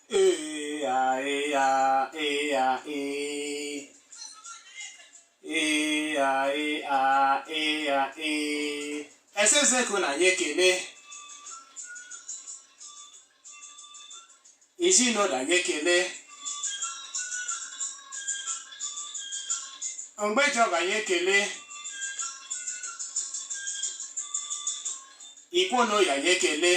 E a e a e a e. E a e a e a e. Esezeku na anyị ekele. Ezinụlọ anyị ekele. Mgbejọba anyị ekele. Ikwonoyi anyị ekele.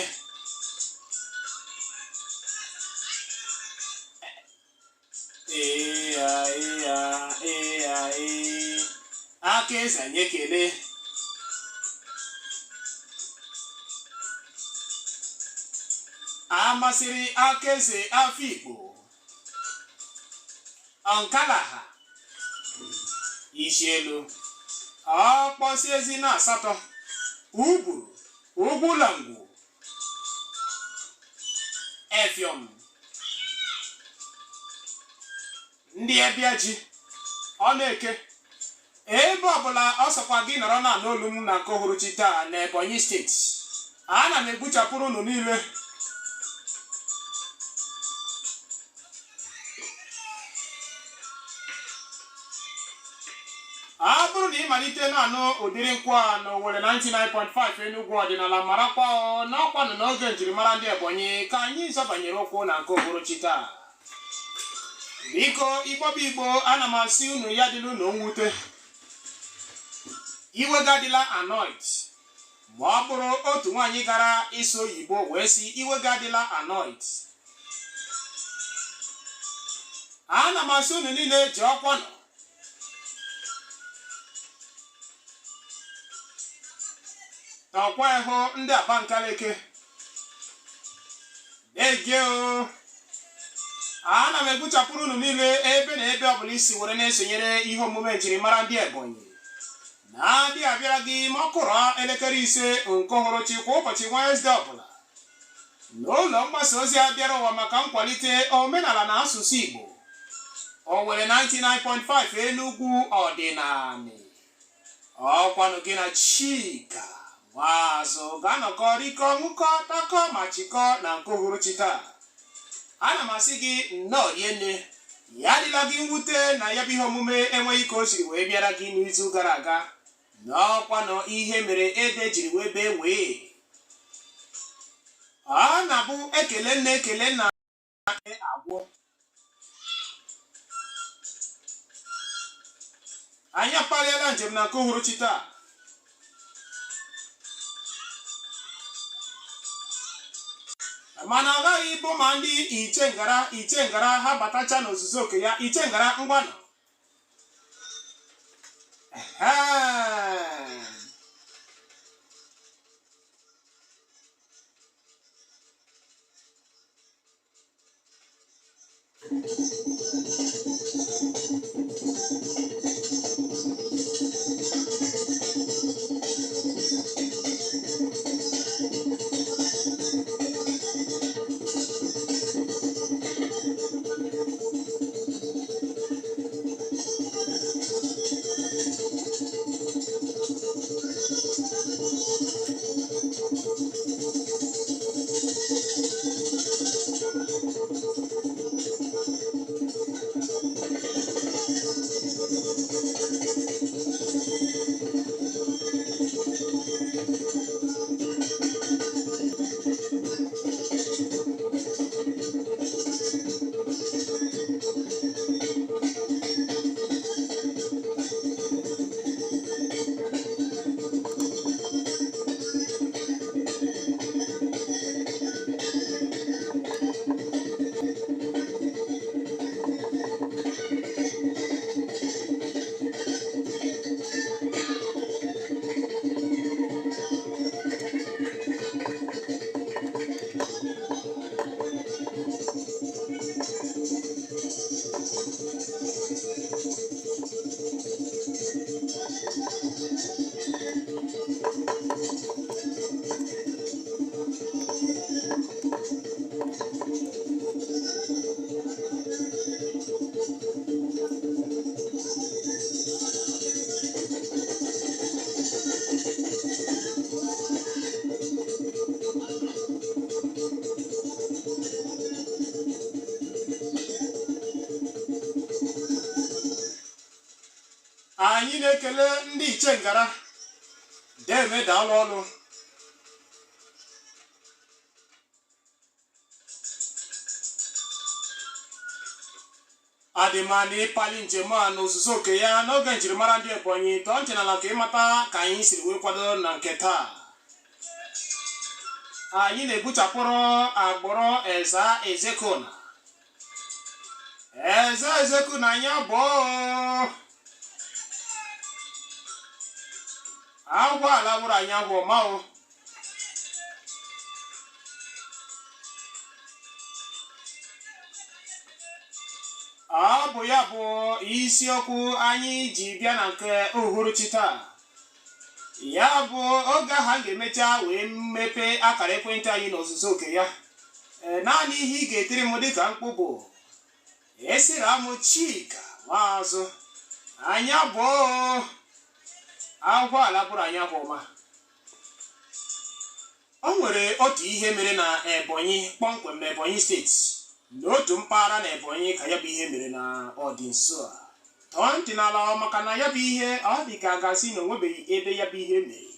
Ee a ee a ee a ee. Aka eze anyị ekele. Amasịrị aka eze Afikpo. Nkalaha. Isi elu. Ọkpọsi ezi na asatọ. Uburu. Ugwulangwu. Efiom. Ndị ebịa ji. Ọ na-eke. Ebe ọbụla ọ sọkwa gị nọrọ na n'olu m na nke uhuruchi taa na Ebonyi steeti. Ana m egbuchapụrụ unu niile. Ọ bụrụ na ị malite na-anụ ụdịrị nkwụ a n'Owerri 99.5 Enugu ọdịnala marakwa n'ọkwanụ n'oge njirimara ndị Ebonyi ka anyị zọbanyere ụkwụ na nke uhuruchi taa. Biko Igbo bụ Igbo, ana m asị unu ya dịla unu mwute. Iwe gị adịla annoyed. Ma ọ bụrụ otu nwaanyị gara ịsụ oyibo wee sị iwe gị adịla annoyed. Ana m asị unu niile ji ọkwa nọ. Tọkwa ịhụ ndị Abankaleke. Ege o. Ana m egbuchapụrụ unu niile ebe na ebe ọbụla i si were na-esonyere ihe omume njirimara ndị Ebonyi na-adị abịara gị ma ọ kụrụ elekere 5 nke uhuruchi kwa ụbọchị Wenezdee ọbụla n'ụlọ mgbasa ozi a bịara ụwa maka nkwalite omenala na asụsụ Igbo, Owerri 99.5 Enugu Ọdịnanị. Ọkwanụ gị na Chika Nwazụ ga-anọkọ, rikọ, ṅụkọ, takọ ma chịkọ na nke uhuruchi taa. Ana m asị gị nnọọ rinne. Ya adịla gị mwute na ya bụ ihe omume enweghị ka o siri wee bịara gị n'izu gara aga, na ọkwanụ ihe mere ede jiri wee bee wee. Ọ na-abụ ekele nne ekele nna agwụ. Anyị apaliela njem na nke uhuruchi taa. Mana ọ ghaghị ịbụ ma ndị ichengara ichengara ha batacha n'ozuzu oke ya. Ichengara ngwanụ. Ehe. Anyị na-ekele ndị ichengara deme daalụ ọlụ. Adịmana ịpali njem a n'ozuzu oke ya n'oge njirimara ndị Ebonyi. Tọọ ntị n'ala ka ịmata ka anyị siri wee kwado na nke taa. Anyị na-egbuchapụrụ agbụrụ Eza Ezekuna. Eza Ezekuna anyị abụọ agwọ ala wụrụ anyị agwọ ma o. Ọ bụ ya bụ isiokwu anyị ji bịa na nke uhuruchi taa. Ya bụ oge ahụ a ga-emecha wee mepee akara ekwentị anyị n'ozuzu oke ya. Naanị ihe ị ga-etiri m dịka mkpu bụ esira m Chika Nwazụ anyị abụọ agwọ ala bụrụ anyị agwọ ọma. O nwere otu ihe mere na Ebonyi, kpọmkwem na Ebonyi steeti, n'otu mpaghara na Ebonyi ka ya bụ ihe mere na ọdị nso a. Tọọ ntị n'ala maka na ya bụ ihe ọ dị ka a ga-asị na o nwebeghị ebe ya bụ ihe mere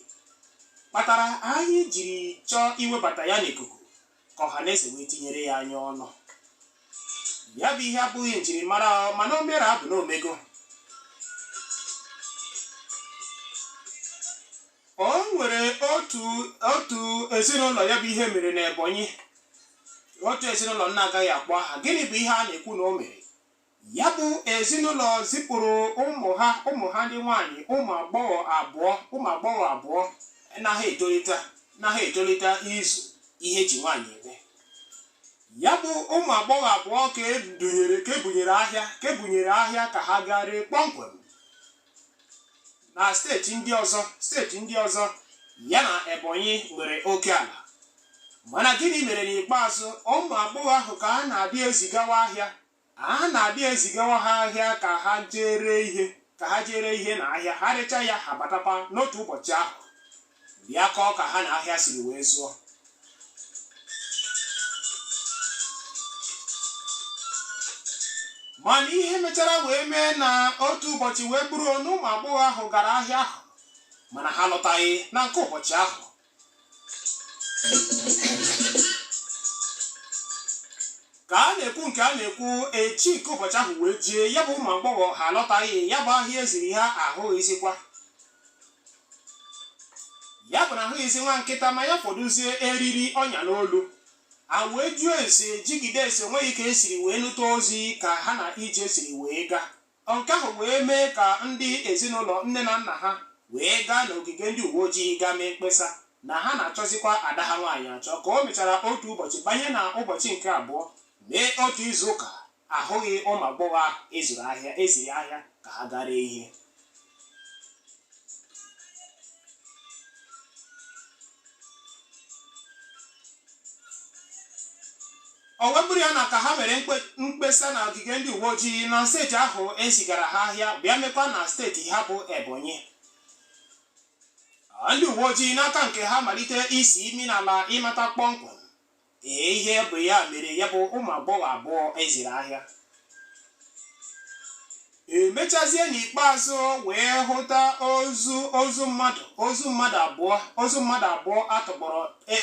kpatara anyị jiri chọọ iwebata ya n'ikuku ka ọha na eze wee tinyere ya anya ọnụ. Ya bụ ihe abụghị njirimara, mana o mere abụ na omego. nwere otu otu ezinụlọ ya bụ ihe mere n'Ebonyi, otu ezinụlọ m na-agaghị akpọ aha. Gịnị bụ ihe a na-ekwu na o mere? Ya bụ ezinụlọ zipụrụ ụmụ ha ndị nwaanyị, ụmụ agbọghọ abụọ naghị etolite izu ihe eji nwaanyị eme. Ya bụ ụmụ agbọghọ abụọ ka edunyere, ka ebunyere ahịa ka ha gaa ree kpọmkwem na steeti ndị ọzọ ya na Ebonyi nwere oke ala. Mana gịnị mere n'ikpeazụ? Ụmụ agbọghọ ahụ ka a na-abịa ezigawa ha ahịa ka ha jee ree ihe, ka ha jee ree ihe na ahịa. Ha rechaa ya, ha batakwa n'otu ụbọchị ahụ bịa kọọ ka ha na ahịa siri wee zụọ. Mana ihe mechara wee mee na otu ụbọchị wee bụrụ na ụmụ agbọghọ ahụ gara ahịa ahụ, mana ha lọtaghị na nke ụbọchị ahụ. Ka a na-ekwu nke a na-ekwu, echi nke ụbọchị ahụ wee jie, ya bụ ụmụ agbọghọ ha alọtaghị. Ya bụ ahịa eziri ha ahụghịzikwa. Ya bụ na ahụghịzi nwa nkịta ma ya fọdụzie eriri ọnya n'olu. A wee jụọ ese, jigide ese, nweghị ka esiri wee nụta ozi ka ha na ije siri wee gaa. Nke ahụ wee mee ka ndị ezinụlọ, nne na nna ha, wee gaa n'ogige ndị uwe ojii gaa mee mkpesa na ha na-achọzikwa ada ha nwaanyị achọ. Ka o mechara otu ụbọchị banye na ụbọchị nke abụọ, mee otu izu ụka, ahụghị ụmụ agbọghọ ahụ ezuru ahịa eziri ahịa ka ha gara ihe. O wee bụrụ ya na ka ha mere mkpesa na ogige ndị uwe ojii na steeti ahụ ezigara ha ahịa, bịa mekwa na steeti ha bụ Ebonyi, ndị uwe ojii n'aka nke ha malite isi imi n'ala ịmata kpọmkwem ee ihe bụ ya mere ya bụ ụmụ agbọghọ abụọ eziri ahịa. Emechazie n'ikpeazụ wee hụta ozu mmadụ abụọ atọgbọrọ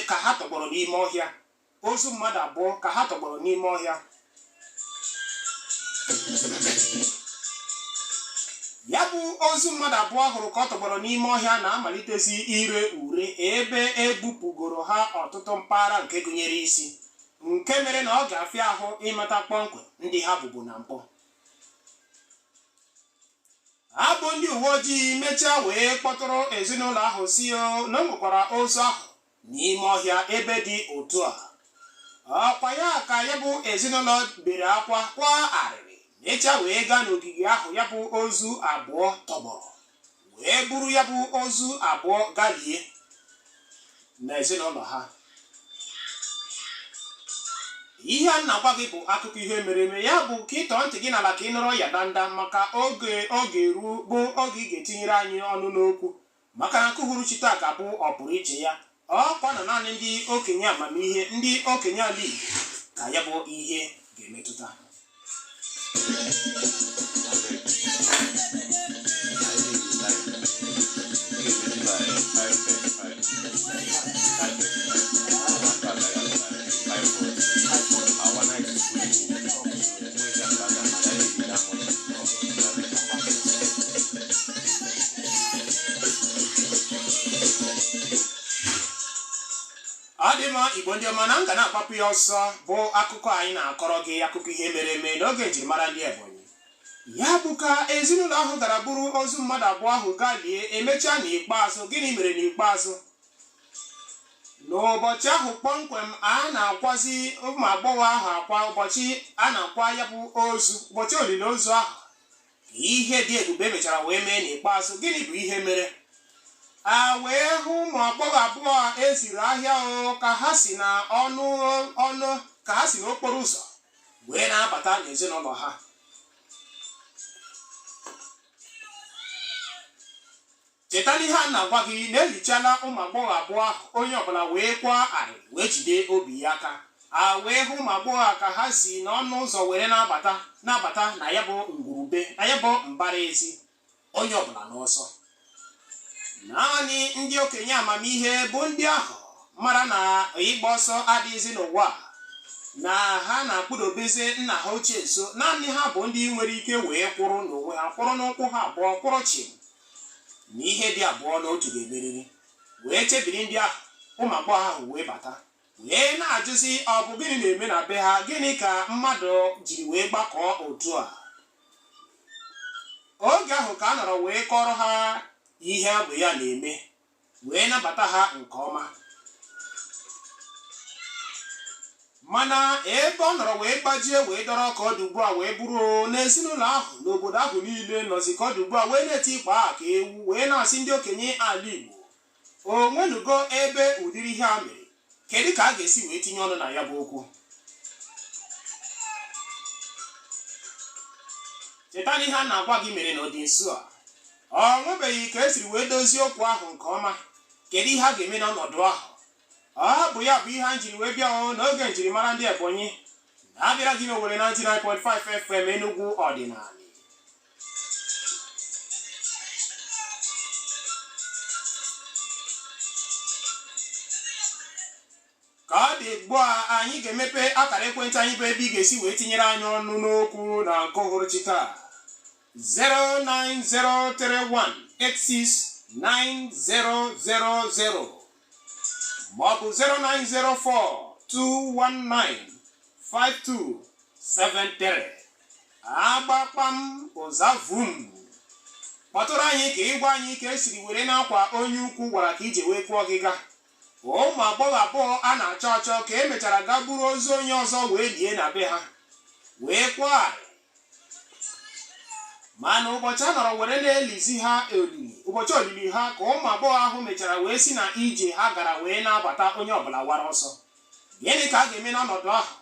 ka ha tọgbọrọ n'ime ọhịa, ozu mmadụ abụọ ka ha tọgbọrọ n'ime ọhịa. Ya bụ ozu mmadụ abụọ hụrụ ka ọ tọgbọrọ n'ime ọhịa na-amalitezi ire ure, ebe ebupụgoro ha ọtụtụ mpaghara nke gụnyere isi, nke mere na ọ ga-afịa ahụ ịmata kpọmkwem ndị ha bụbu na mbụ. Ha bụ ndị uwe ojii mechaa wee kpọtụrụ ezinụlọ ahụ si na o nwekwara ozu ahụ n'ime ọhịa ebe dị otu a. Ọkwa ya ka ya bụ ezinụlọ bere akwa kwa arịrị, mechaa wee gaa n'ogige ahụ ya bụ ozu abụọ tọgbọrọ, wee buru ya bụ ozu abụọ galie na ezinụlọ ha. Ihe a na-agwa gị bụ akụkọ ihe mere eme. Ya bụ ka ịtọọ ntị gị n'ala ka ị nụrụ ya danda, maka oge oge ruo bụ oge ị ga-etinyere anyị ọnụ n'okwu, maka na nke uhuruchi taa ga-abụ ọpụrụ iche. Ya ọkwa na naanị ndị okenye amamihe, ndị okenye ala Igbo, ka ya bụ ihe ga-emetụta. Abeg, I need the time. You get ready by 5:35. 5:35. One like at 5:40. Our night is fully booked. So when that start, I need that much. Ọ dị mma, Igbo ndị ọma, na m ga na-agbapụ ya ọsọ bụ akụkọ anyị na-akọrọ gị, akụkọ ihe mere eme n'oge njirimara ndị Ebonyi. Ya bụ ka ezinụlọ ahụ gara buru ozu mmadụ abụọ ahụ gaa lie. Emechaa n'ikpeazụ, gịnị mere n'ikpeazụ? N'ụbọchị ahụ kpọmkwem a na-akwazi ụmụ agbọghọ ahụ akwa, ụbọchị a na-akwa ya bụ ozu, ụbọchị olili ozu ahụ, ka ihe dị ebube mechara wee mee n'ikpeazụ. Gịnị bụ ihe mere? A wee hụ ụmụ agbọghọ abụọ eziri ahịa o ka ha si na ọnụ ọnụ, ka ha si n'okporo ụzọ wee na-abata n'ezinụlọ ha. Cheta n'ihe a na-agwa gị na-ehichala ụmụ agbọghọ abụọ ahụ, onye ọbụla wee kwa arịrị wee jide obi ya aka. A wee hụ ụmụ agbọghọ a ka ha si n'ọnụ ụzọ were na-abata na ya bụ ngwurube, na ya bụ mbara ezi, onye ọbụla n'ọsọ. Naanị ndị okenye amamihe bụ ndị ahụ mara na ịgba ọsọ adịghịzị n'ụwa a, na ha na-akpụdobezi nna ha ochie nso. Naanị ha bụ ndị nwere ike wee kwụrụ n'onwe ha, kwụrụ n'ụkwụ ha abụọ, kwụrụ chịm na ihe dị abụọ n'otu ga-emeriri. Wee chebiri ndị ahụ, ụmụ agbọghọ ahụ wee bata, wee na-ajụzi, ọ bụ gịnị na-eme na be ha? Gịnị ka mmadụ jiri wee gbakọọ otu a? Oge ahụ ka a nọrọ wee kọrọ ha ihe abụ ya na-eme, wee nabata ha nke ọma. Mana ebe ọ nọrọ wee gbajie wee dọrọ ka ọ dị ugbu a wee bụrụ n'ezinụlọ ahụ, n'obodo ahụ niile nọzi ka ọ dị ugbu a wee na-eti ịkpa a ka ewu, wee na-asị ndị okenye ala Igbo, o nwenugo ebe ụdịrị ihe a mere? Kedu ka a ga-esi wee tinye ọnụ na ya bụ okwu? Cheta na ihe a na-agwa gị mere n'ọdị nso a, ọ nwebeghị ka esiri wee dozie okwu ahụ nke ọma. Kedu ihe a ga-eme n'ọnọdụ ahụ? Ọ bụ ya bụ ihe anyị jiri wee bịa o n'oge njirimara ndị Ebonyi na-abịara gị n'Owerri 99.5 FM Enugu ọdịnala. Ka ọ dị ugbu a, anyị ga-emepe akara ekwentị anyị bụ ebe ị ga-esi wee tinyere anyị ọnụ n'okwu na nke uhuruchi taa: 09031869000 maọbụ 09042195273. Agbakpam ụzavum, kpọtụrụ anyị ka ịgwa anyị ka esiri were n'akwa onye ukwu gwara ka ije wee kwụọ gị ga. Ụmụ agbọghọ abụọ a na-achọ achọ ka emechara gaa buru ozu onye ọzọ wee lie na be ha, wee kwụọ arị. Mana ụbọchị a nọrọ were na-elizi ha olili, ụbọchị olili ha, ka ụmụ agbọghọ ahụ mechara wee si na ije ha gara wee na-abata, onye ọbụla wara ọsọ. Gịnị ka a ga-eme n'ọnọdụ ahụ?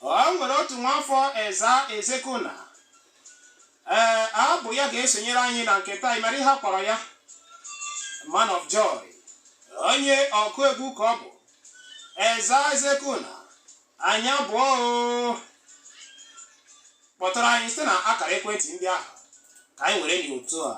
O nwere otu nwafọ Eza Ezekuna, ee, abụ ya ga-esonyere anyị na nke taa. Ịmara ihe a kpọrọ ya? Man of Joy. Onye ọkụ egwu ka ọ bụ. Eza Ezekuna, anyị abụọ o. Kpọtụrụ anyị site na akara ekwentị ndị ahụ ka anyị were nye otu a.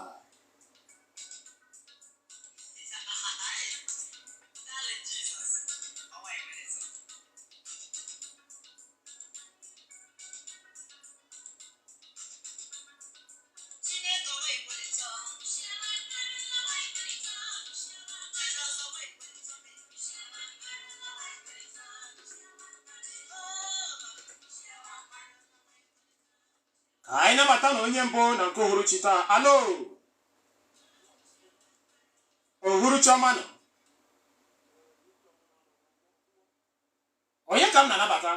Ka anyị nabata na onye mbụ na nke uhuruchi taa. Alo, uhuruchi ọma nọ. Onye ka m na-anabata?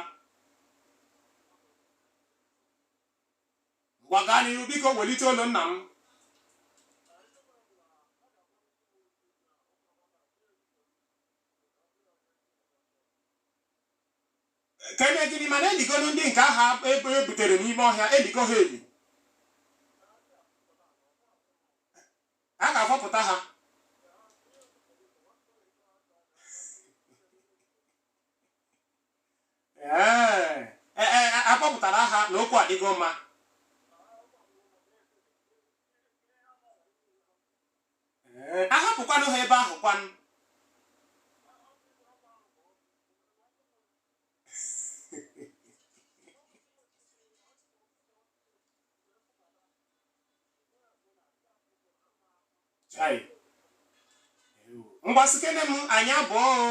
Ngwa, gaa n'ihu biko, welite olu nna m. Kene gịnị? Mana eligonu ndị nke aha ebe e butere n'ime ọhịa, eligo ha eli, a ga-afọpụta ha. Ee, ee, akpọpụtara ha na okwu adịgo mma. Ee, ahapụkwanụ ha ebe ahụ kwanụ. Chai. Ngwa, sikene m anyị abụọ o.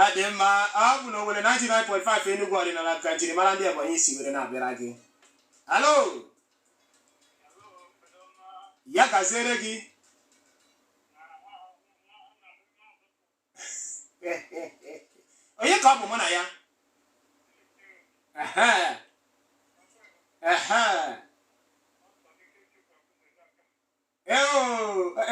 Ọ dị mma. Ọ bụ na Owerri 99.5 Enugu ọdịnala ka njirimara ndị Ebonyi si were na-abịara gị. Alo, ya gaziere gị. Onye ka ọ bụ mụ na ya? Ehe. Ehe. Eo,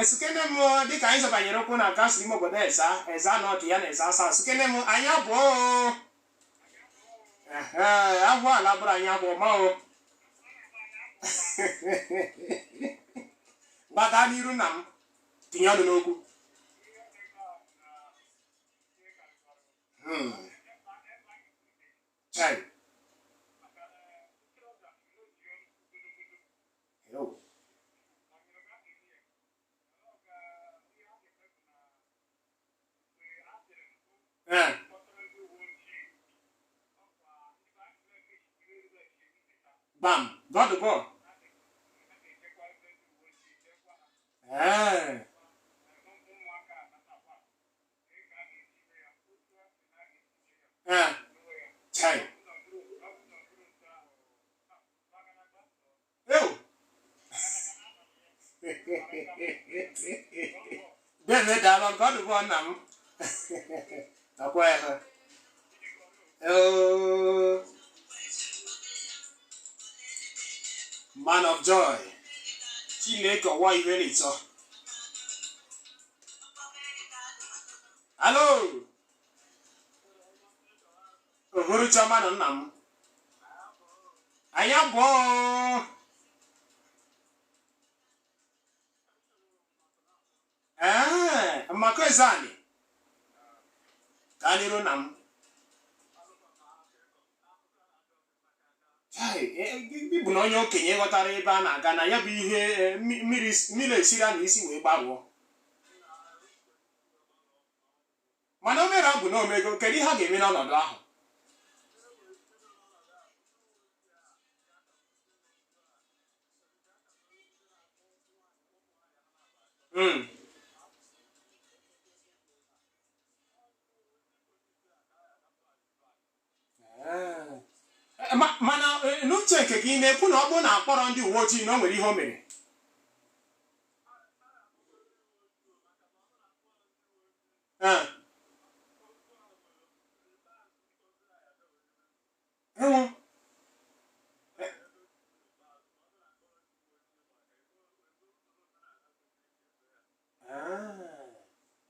esukene m dịka anyị zọbanyere ụkwụ na kansụl ime obodo Eza, Eza North ya na Eza South. Sukene m anyị abụọ o. Ehe, ahụ ala bụrụ anyị abụọ ma o. Gbagaa n'iru nna m, tinye ọnụ n'okwu. Chai. Yo. Eh. Gbam godbo. Ee. Ee. Chai. Ew. Deme daalụ godbo nna m. Nakwa ya. Oh. Man of joy. Chineke ọwa iwe n'ịtọ. Alo. Uhuruchi ọma nụ nna m. Anyị abụọ. Ee, maka eze anyị. Gaa n'iru nna m. Chai, ị bụ na onye okenye ghọtara ebe a na-aga na ya bụ ihe mmiri mmiri esiri a na isi wee gbarụọ. Mana o mere bụ na omego, kedu ihe a ga-eme n'ọnọdụ ahụ? Mana n'uche nke gị, ị na-ekwu na ọ bụrụ na akpọrọ ndị uwe ojii na o nwere ihe o mere? Ee. Ewo. Ah,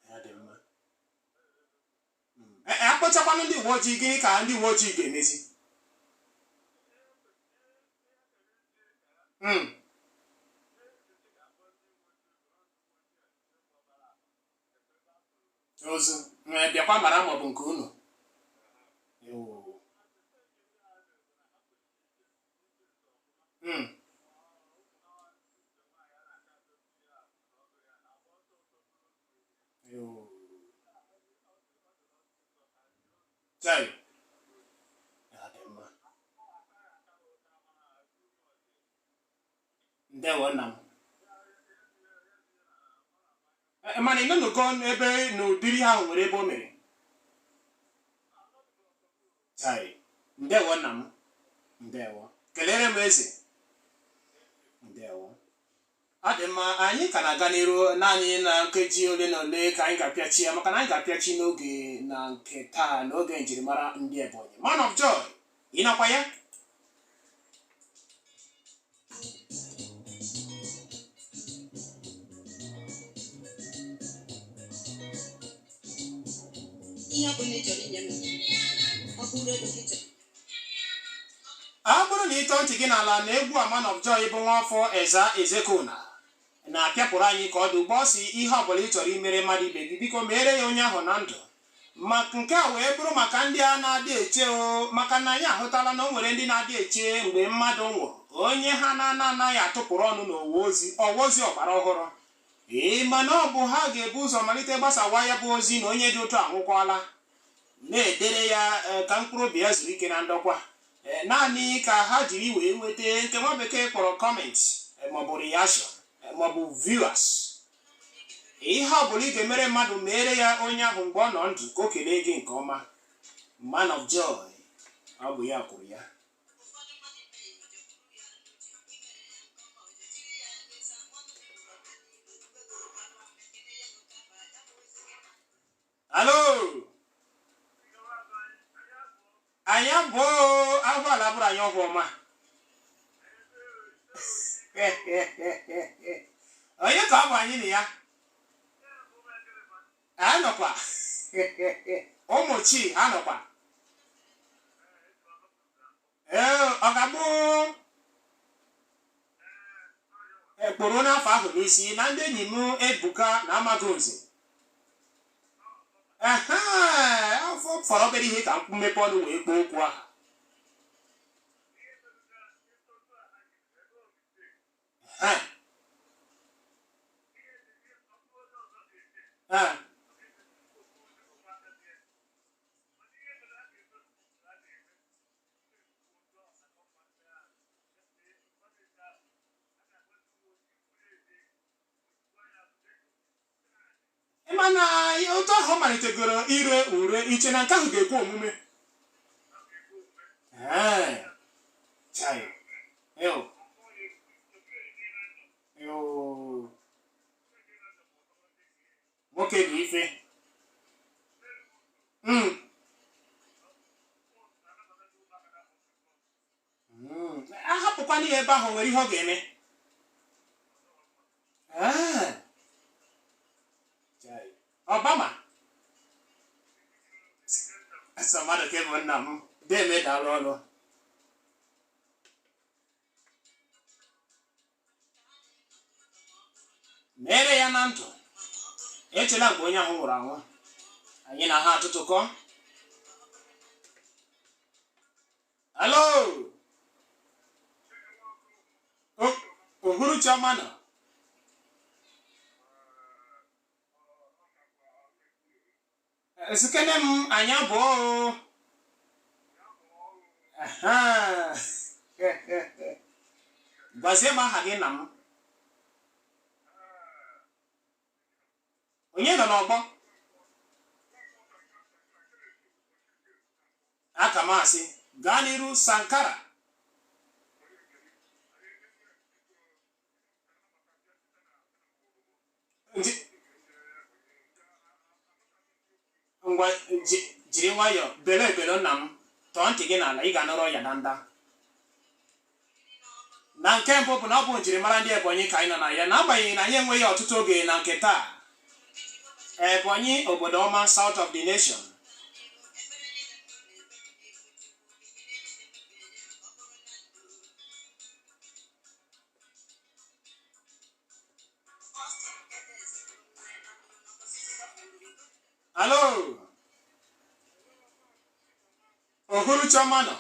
ya dị mma. Akpọchakwanụ ndị uwe ojii, gịnị ka ndị uwe ojii ga-emezi? Ozu bịakwa mara maọbụ nke unu. Ewo. Ewo. Chai. Ya dị mma. Ndewo nna m. Mana ị nọnụgo ebe n'ụdịrị ihe ahụ nwere ebe o mere? Chai. Ndewo nna m. Ndewo. Kelere m eze. Ndewo. Ọ dị mma, anyị ka na-aga n'iru naanị na nkeji ole na ole ka anyị ga-apịachi ya, maka na anyị ga-apịachi n'oge na nke taa n'oge njirimara ndị Ebonyi. Man of Joy, ị nọkwa ya? Ihe ọ bụla ị chọrọ inye m, ọ bụrụ ego gị chọrọ. Ọ bụrụ na ịtọ ntị gị n'ala na egwu a Man of Joy bụ nwaafọ Eza Ezekona na-apịapụrụ anyị ka ọ dị ugbo, ọ sị ihe ọbụla ị chọrọ imere mmadụ ibe gị, biko meere ya onye ahụ na ndụ. Ma nke a wee bụrụ maka ndị a na-adị eche o, maka na anyị ahụtala na o nwere ndị na-adị eche mgbe mmadụ nwụrụ, onye ha na-ana anaghị atụpụrụ ọnụ n'owe ozi ọwa ozi ọgbara ọhụrụ. Ee, mana ọ bụ ha ga-ebu ụzọ malite gbasawa ya bụ ozi na onye dị otu anwụkwala, na-edere ya ka mkpụrụ obi ya zuru ike na ndokwa. Naanị ka ha jiri wee nweta nke nwa bekee kpọrọ comment maọbụ reaction maọbụ viewers. Ihe ọ bụla ị ga-emere mmadụ, meere ya onye ahụ mgbe ọ nọ ndụ ka o kelee gị nke ọma. Man of Joy, ọ bụ ya kwuru ya. Alo, anyị abụọ ahụ ala bụrụ anyị ọgwụ ọma. Onye ka ọ bụ anyị na ya? Anọkwa ụmụ chi anọkwa. Ee, ọ ga-abụ ekporo n'afọ ahụ n'isi na ndị enyi m Ebuka na Amagonze. Ehe, afọ fọrọ obere ihe ka m mmepe ọnụ wee kpọọ okwu ahụ. Ehe. Ee. Mana otu ahụ ọ malitegoro ire ure, iche na nke ahụ ga-ekwe omume? Ee. Chai. Eo. Eo. Nwoke bụ ife. Ahapụkwana ya ebe ahụ, nwere ihe ọ ga-eme. Ee. Chai. Obama. Sọ mmadụ ka bụ nna m. Deme, daalụ ọrụ. Mere ya na ndụ. Echela mgbe onye ahụ nwụrụ anwụ. Anyị na ha atụtụkọ. Hello. Uhuruchi ọma nọ. Esikene m anyị abụọ o. Aha. Gwazie m aha gị na m. Onye nọ n'ọgbọ? Aka m asị gaa n'iru, Sankara. Ngwa, jiri nwayọọ bele ebele nna m, tọọ ntị gị n'ala, ị ga-anụrụ ya danda. Na nke mbụ bụ na ọ bụ njirimara ndị Ebonyi ka anyị nọ na ya, n'agbanyeghị na anyị enweghị ọtụtụ oge na nke taa. Ebonyi, obodo ọma, south of the nation. Hello, uhuruchi ọma nọ.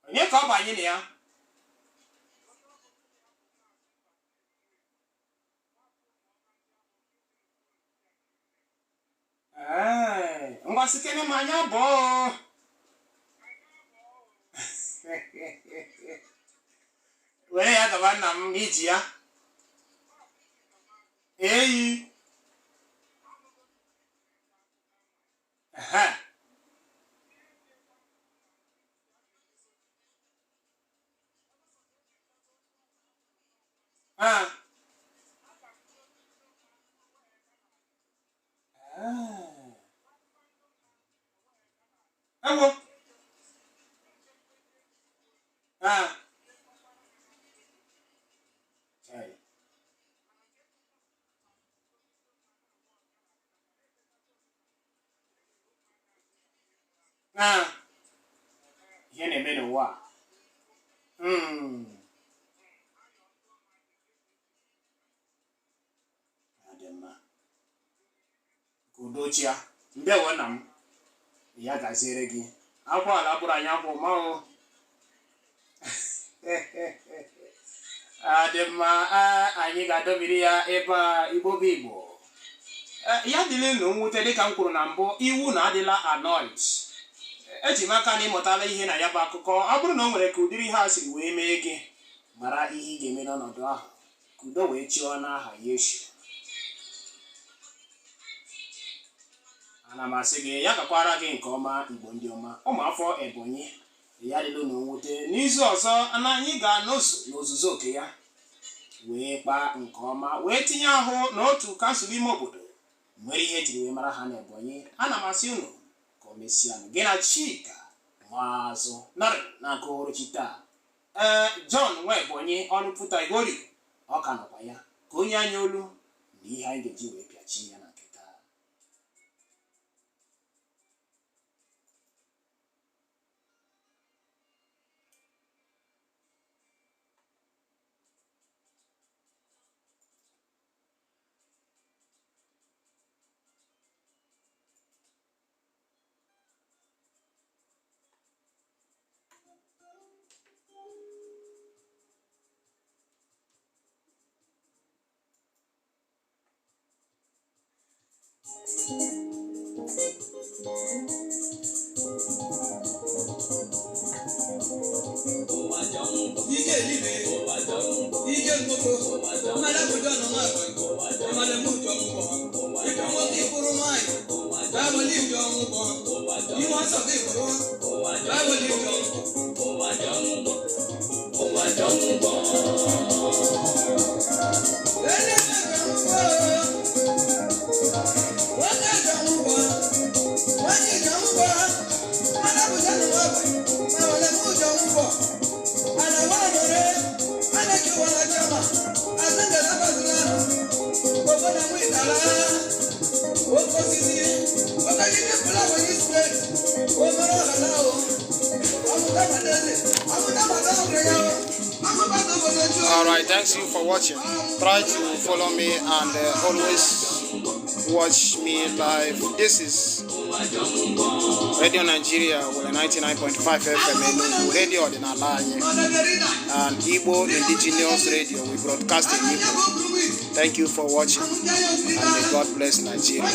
Onye ka ọ bụ anyị na ya? Ee, ngwa, sikene m anya abụọ. Were ya gaba nna m iji ya eyi. Ehe. Ah. Ah. Ewo. Ah. Chai. Ah. Ihe na-eme n'ụwa a. Ọ dị mma. Ka udo chia. Ndewo nna m. Ya gaziere gị. Akwa ala bụrụ anyị akwa ụma o. Ọ dị mma, anyị ga-adọbiri ya ebe a. Igbo bụ Igbo. Ya dịla nụ mwute, dịka m kwuru na mbụ, iwu na adịla annoyed. Eji m aka na ịmụtala ihe na ya bụ akụkọ. Ọ bụrụ na o nwere ka ụdịrị ihe a siri wee mee gị, mara ihe ị ga-eme n'ọnọdụ ahụ ka udo wee chịọ n'aha Yesu. Ana m asị gị ya gakwara gị nke ọma. Igbo ndị ọma, ụmụafọ Ebonyi, ya dịla unu mwute. N'izu ọzọ na anyị ga-anọzu n'ozuzu oke ya wee kpaa nke ọma, wee tinye ahụ n'otu kansụl ime obodo nwere ihe ejiri wee mara ha na Ebonyi. Ana m asị unu ka o mesịanụ. Gị na Chika Nwazụ nọrị na nke uhuruchi taa. Ee, John nwa Ebonyi ọnụ pụta igori, ọ ka nọkwa ya ka onye anya olu na ihe anyị ga-eji wee pịachi ya na nke taa. Ije elime, ije mgboko, mmadụ abụjọ nọ nwa. All right, thanks you for watching. Try to follow me and always watch me live. This is Radio Nigeria with a 99.5 FM Enugu, Radio Ọdịnala anyị, and Igbo Indigenous Radio. We broadcast in Igbo. Thank you for watching, and may God bless Nigeria.